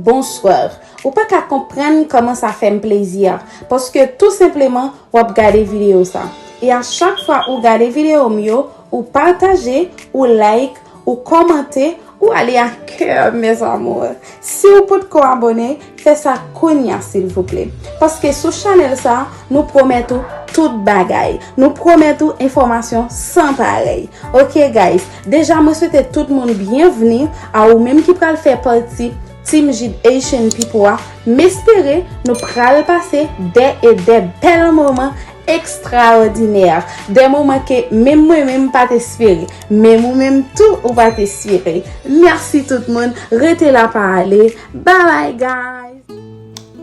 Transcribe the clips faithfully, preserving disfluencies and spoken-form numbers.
Bonsoir. Ou pa ka konprann kòman sa fè m plezi, paske tou senpleman w ap gade videyo sa. E a chak fwa ou gade videyo m yo, ou pataje, ou like, ou kòmante, ou ale a kè, mes amours. Si w potko abòne, fè sa kounye a, silvouplè. Paske sou chanèl sa, nou pwomèt ou tout bagay. Nou pwomèt ou enfòmasyon san parèy. Ok, guys, deja mwen swete tout moun byenvni, a ou menm ki pral fè pati Team Jid Haitian People a, m espere nou pral pase de e de bèl moman ekstraòdinè, de moman ke menm mwen menm pa t espere, menm ou menm tou ou pa t espere. Mèsi tout moun, rete la pa ale. Bye bye, guys.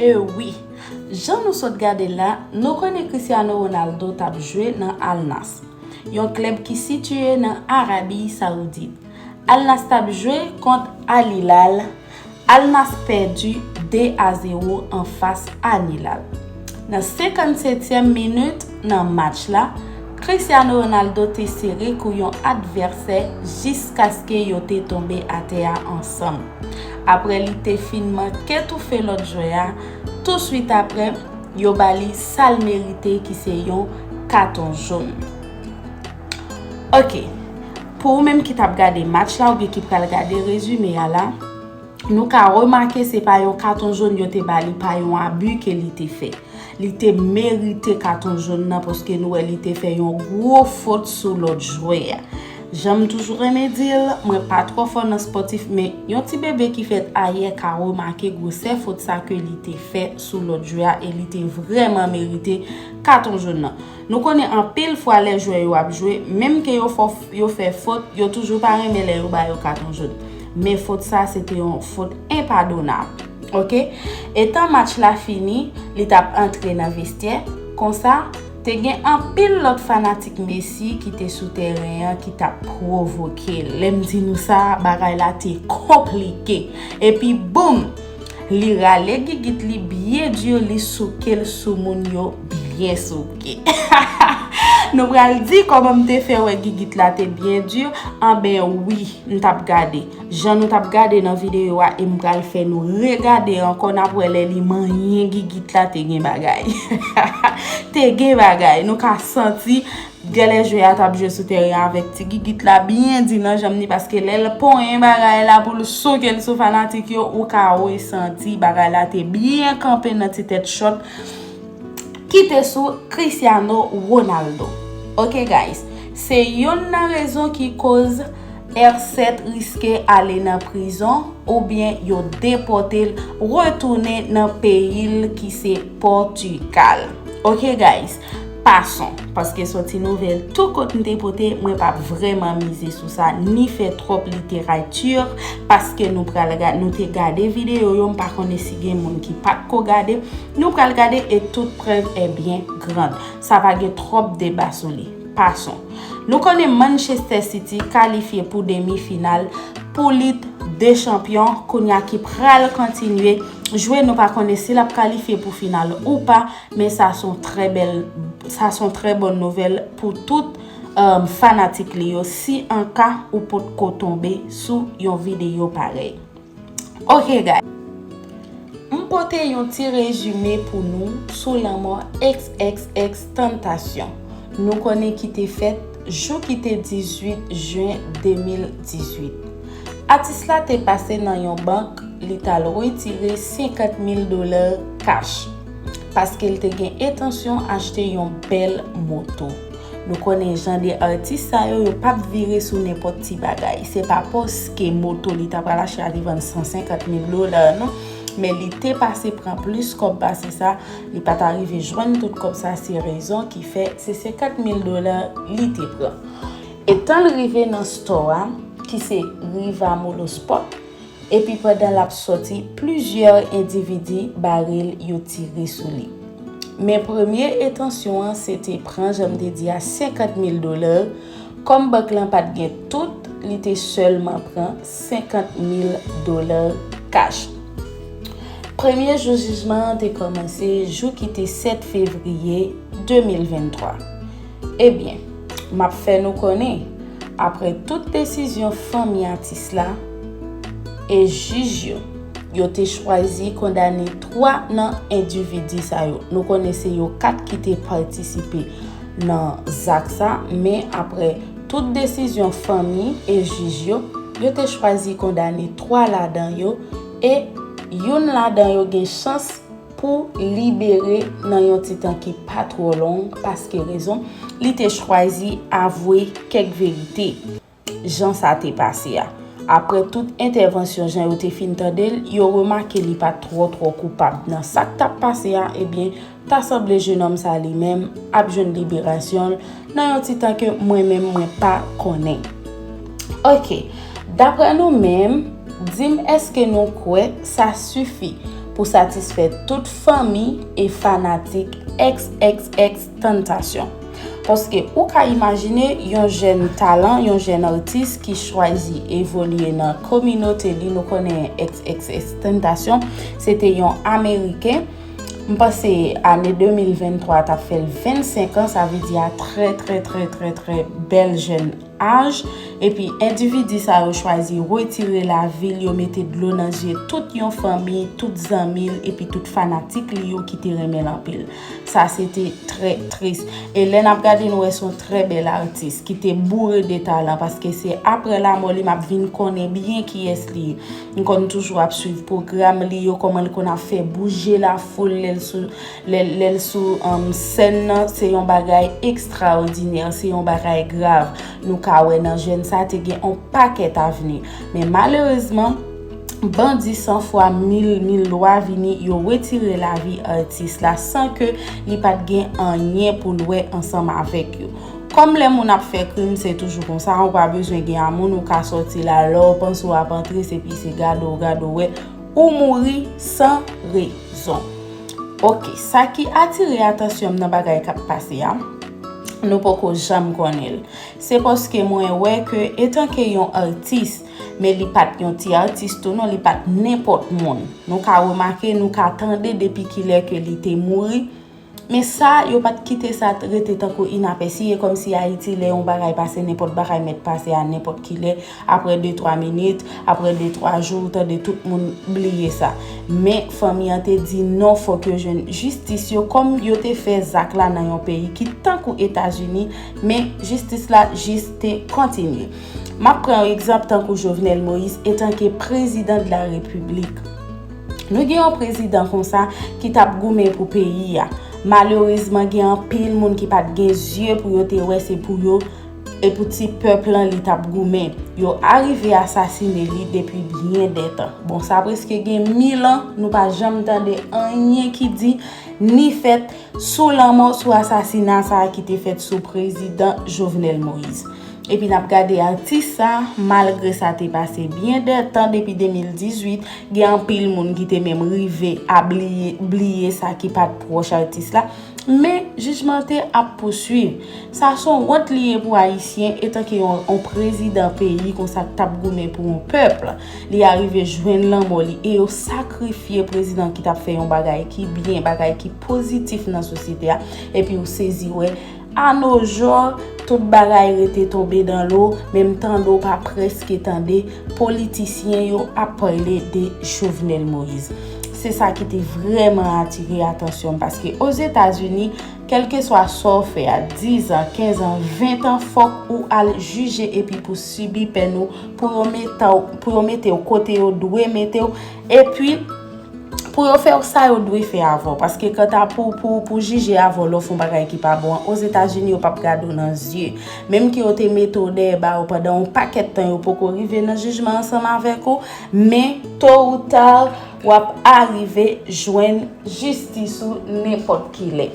E wi, jan nou sot gade la, nou konnen Cristiano Ronaldo t ap jwe nan Al Nassr, yon klèb ki sitiye nan Arabi Saoudit. Al Nassr t ap jwe kont Al Hilal. Al Nassr pèdi de a zewo anfas Al Hilal. Nan senkannsetyèm minit nan match la, Cristiano Ronaldo te sere kou yon advèsè jiskaske yo te tonbe atè a ansanm. Apre li te fin manke toufe lòt jwè a, touswit apre, yo ba li sa l merite ki se yon katon jòn. Ok, pou ou menm ki t ap gade match la oubyen ki pral gade rezime a la, nou ka remake se pa yon katon jòn yo te ba li, pa yon abi ke li te fè. Li te merite katon jòn nan paske nou wè li te fè yon gwo fot sou lòt jwè a. Jan m toujou renmen di l, mwen pa twò fò nan spòtif, men yon ti bebe ki fèt ayè ka remake gwosè fot sa ke li te fè sou lòt jwè a e li te vrèman merite katon jòn nan. Nou konnen anpil fwa lè jwè yo ap jwe, menm ke yo fò, yo fè fot, yo toujou pa renmen lè yo ba yo katon jòn. Men fot sa, se te yon fot enpadonab. Ok? Etan match la fini, li t ap antre nan vestyè. Konsa, te gen anpil lòt fanatik Messi ki te sou tèren an ki t ap pwovoke l. Lè m di nou sa, bagay la te konplike. Epi, boum! Li rale gigit li byen di, li souke l sou moun yo byen souke. Nou pral di kòman m te fè wè gigit la te byen di? Anben wi, m t ap gade. Jan nou t ap gade nan videyo a, e m pral fè nou regade ankò, n ap wè lè li manyen gigit la te gen bagay. Te gen bagay. Nou ka santi genlè jwè a t ap jwe sou tèren avèk ti gigit la byen di nan janm ni, paske lè l ponyen bagay la pou l souke l sou fanatik yo, ou ka resanti bagay la te byen kanpe nan ti tèt chòt ki te sou Cristiano Ronaldo. Ok, guys, se yonn nan rezon ki koz R sèt riske ale nan prizon oubyen yo depòte l retounen nan peyi l ki se Pòtigal. Ok, guys, pason, paske soti nouvèl tou kot m te pote, mwen p ap vrèman mize sou sa, ni fè twòp literati, paske nou pral ga-, nou te gade videyo yo, m pa konnen si gen moun ki pa t ko gade, nou pral gade e tout prèv est bien grande. Sa pa gen twòp deba sou li. Pason. Nou konnen Manchester City kalifye pou demi final pou lit de chanpyon, kounye a ki pral kontinye jwe. Nou pa konnen si l ap kalifye pou final ou pa, men sa se yon trè bèl, sa se yon trè bòn nouvèl pou tout, um, fanatik li yo, si an ka ou potko tonbe sou yon videyo parèy. Ok, guys. M pote yon ti rezime pou nou sou lanmò XXXTentacion. Nou konnen ki te fèt jou ki te dizuit jen de mil dizuit. Atis la te pase nan yon bank, li t al retire senkant mil dola kach, paske l te gen entansyon achte yon bèl moto. Nou konnen jan de atis sa yo, yo p ap vire sou nenpòt ti bagay. Se pa paske moto li ta pral achte a te vann san senkant mil dola, non. Men li te pase pran plis kòb pase sa, li pa ta rive jwenn tout kòb sa, se rezon ki fè se senkant mil dola li te pran. Etan l rive nan store a, ki se Riva Motorsport, epi pandan l ap sòti, plizyè endividi bare l, yo tire sou li. Men premye entansyon an, se te pran, jan m te di a, senkant mil dola. Kòm bank lan pa t gen tout, li te sèlman pran senkant mil dola kach. Premye jou jijman an te kòmanse jou ki te sèt fevriye de mil venntwa. Ebyen, m ap fè nou konnen, apre tout desizyon fanmi atis la e jij yo, Yo te chwazi kondane twa nan endividi sa yo. Nou konnen se yo kat ki te patisipe nan zak sa, men apre tout desizyon fanmi e jij yo, yo te chwazi kondane twa ladan yo, e youn ladan yo gen chans pou libere nan yon ti tan ki pa twò long, paske rezon, li te chwazi avwe kèk verite jan sa te pase a. Apre tout entèvansyon, jan yo te fin tande l, yo remake li pa t twò twò koupab nan sa k t ap pase a, ebyen, ta sanble jenòm sa li menm ap jwenn liberasyon l nan yon ti tan ke mwen menm mwen pa konnen. Oke, daprè nou menm, di m èske nou kwè sa sifi pou satisfè tout fanmi e fanatik X X X Tantasyon? Paske ou ka imajine yon jèn talan, yon jèn atis ki chwazi evolye nan kominote li, nou konnen X X X Tantasyon, se te yon Ameriken. M panse ane de mil venntwa t ap fè l vennsenk an, sa vle di a trè, trè, trè, trè, trè bèl jèn aj. Epi endividi sa yo chwazi retire lavi l, yo mete dlo nan zye tout yon fanmi, tout zanmi l, epi tout fanatik li yo ki te renmen l anpil. Sa se te trè tris. E lè n ap gade, nou wè se yon trè bèl atis ki te boure de talan, paske se apre lanmò li m ap vin konnen byen kiyès li ye. M konn toujou ap swiv pwogram li yo, kòman l konn ap fè bouje lafoul lè l sou, lè, lè l sou um, sèn nan. Se yon bagay ekstraòdinè, se yon bagay grav. Nou ka wè nan jèn sa te gen yon pakèt avni. Men malerezman, bandi san fwa mil, mil lwa vini, yo retire lavi atis la san ke li pa t gen anyen pou l wè ansanm avèk yo. Kòm lè moun ap fè krim, se toujou konsa, ou pa bezwen gen amoun, ou ka sòti la, lè w panse w ap antre, se pi se gade w, gade w wè, ou mouri san rezon. Oke, sa ki atire atansyon m nan bagay k ap pase a, nou poko janm konnen l. Se paske mwen wè ke etanke yon atis, men li pa t yon ti atis tou non, li pa t nenpòt moun. Nou ka remake, nou ka tande depi kilè ke li te mouri. Men sa, yo pa t kite sa t rete tankou inapèsi. E kòmsi Ayiti, lè yon bagay pase, nenpòt bagay mèt pase a nenpòt kilè. Apre de twa minit, apre de twa jou, ou tande tout moun bliye sa. Men fanmi an te di non, fòk yo jwenn jistis yo, kòm yo te fè zak la nan yon peyi ki tankou Etazini, men jistis la jis te kontinye. M ap pran yon egzanp tankou Jovenel Moïse, etanke prezidan de la Repiblik. Nou gen yon prezidan konsa ki t ap goumen pou peyi a. Malerezman, gen anpil moun ki pa t gen zye pou yo te wè se pou yo e pou ti pèp lan li t ap goumen. Yo arive asasine li depi byen dè tan. Bon, sa prèske gen mil an, nou pa janm tande anyen ki di ni fèt sou lanmò, sou asasina sa a ki te fèt sou prezidan Jovenel Moïse. Epi n ap gade atis sa, malgre sa te pase byen dè tan depi de mil dizuit, gen anpil moun ki te menm rive a bliye, bliye sa ki pa t pwòch atis la. Men, jijman te ap pouswiv. Sa se yon wont li ye pou Ayisyen, etanke yon, yon prezidan peyi konsa k t ap goumen pou yon pèp. Li arive jwenn lanmò li e yo sakrifye prezidan ki t ap fè yon bagay ki byen, bagay ki pozitif nan sosyete a. Epi ou sezi wè, anojò, tout bagay rete tonbe dan lo, menm tande w pa prèske tande politisyen yo ap pale de Jovenel Moïse. Se sa ki te vrèman atire atansyon m, paske Ozetazini, kèlkeswa sa w fè a, diz an, kenz an, ven an, fòk ou al jije epi pou sibi pèn ou, pou yo mete w, pou yo mete w kote yo dwe mete w, epi pou yo fè w sa yo dwe fè avè w. Paske kanta pou, pou, pou jije avè w lè w fè yon bagay ki pa bon an, Ozetazini yo p ap gade w nan zye. Menm ke yo te mete w dèyè bawo pandan yon pakèt tan, yo poko rive nan jijman ansanm avèk ou, men to ou ta, w ap arive jwenn jistis ou nenpòt ki lè.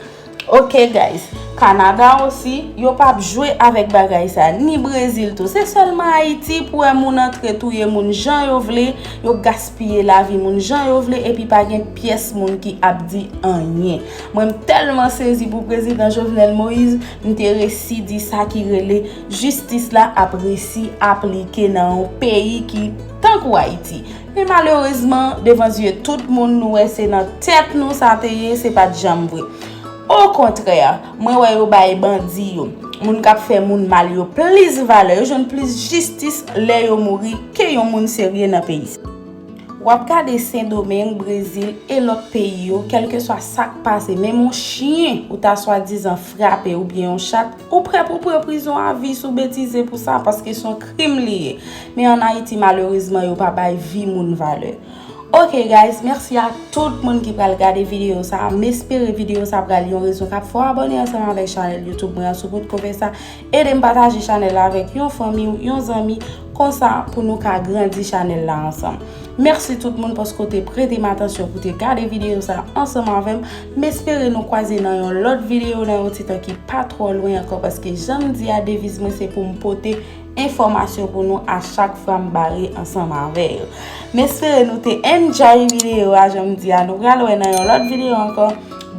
Ok guys, Kanada osi, yo p ap jwe avèk bagay sa, ni Brezil tou. Se sèlman Ayiti pou wè moun antre touye moun jan yo vle, yo gaspiye lavi moun jan yo vle, epi pa gen pyès moun ki ap di anyen. Mwen m tèlman sezi pou prezidan Jovenel Moïse, m te resi di sa ki rele jistis la ap resi aplike nan yon peyi ki tankou Ayiti. Men malerezman, devan zye tout moun, nou wè se nan tèt nou sa te ye, se pa t janm vre. Okontrè, mwen wè yo bay bandi yo, moun k ap fè moun mal yo plis valè, yo jwenn plis jistis lè yo mouri ke yon moun serye nan peyi sa. W ap gade Sendomeng, Brezil e lòt peyi yo, kèlkeswa sa k pase, menm yon chen ou ta swadizan frape oubyen yon chat, ou prè pou pran prizon avi si w betize pou sa, paske se yon krim li ye. Men ann Ayiti, malerezman, yo pa bay vi moun valè. Ok guys, mèsi a tout moun ki pral gade videyo sa. M espere videyo sa pral yon rezon k ap fè w abòne ansanm avèk chanèl YouTube mwen an si w potko fè sa. Ede m pataje chanèl la avèk yon fanmi w, yon zanmi, konsa pou nou ka grandi chanèl la ansanm. Mèsi tout moun paske w te prete m atansyon pou te gade videyo sa ansanm avè m. M espere nou kwaze nan yon lòt videyo nan yon ti tan ki pa twò lwen ankò, paske jan m di a, deviz mwen se pou m pote enfòmasyon pou nou a chak fwa m bare ansanm avè yo. M espere nou te enjoy videyo a, jan m di a. Nou pral wè nan yon lòt videyo ankò.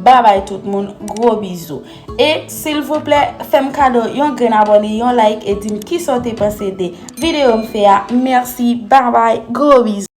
Babay tout moun, gwo bizou. E silvouplè, fè m kado yon grenn abòne, yon like e di m kisa w te panse de videyo m fè a. Mèsi, babay, gwo bizou.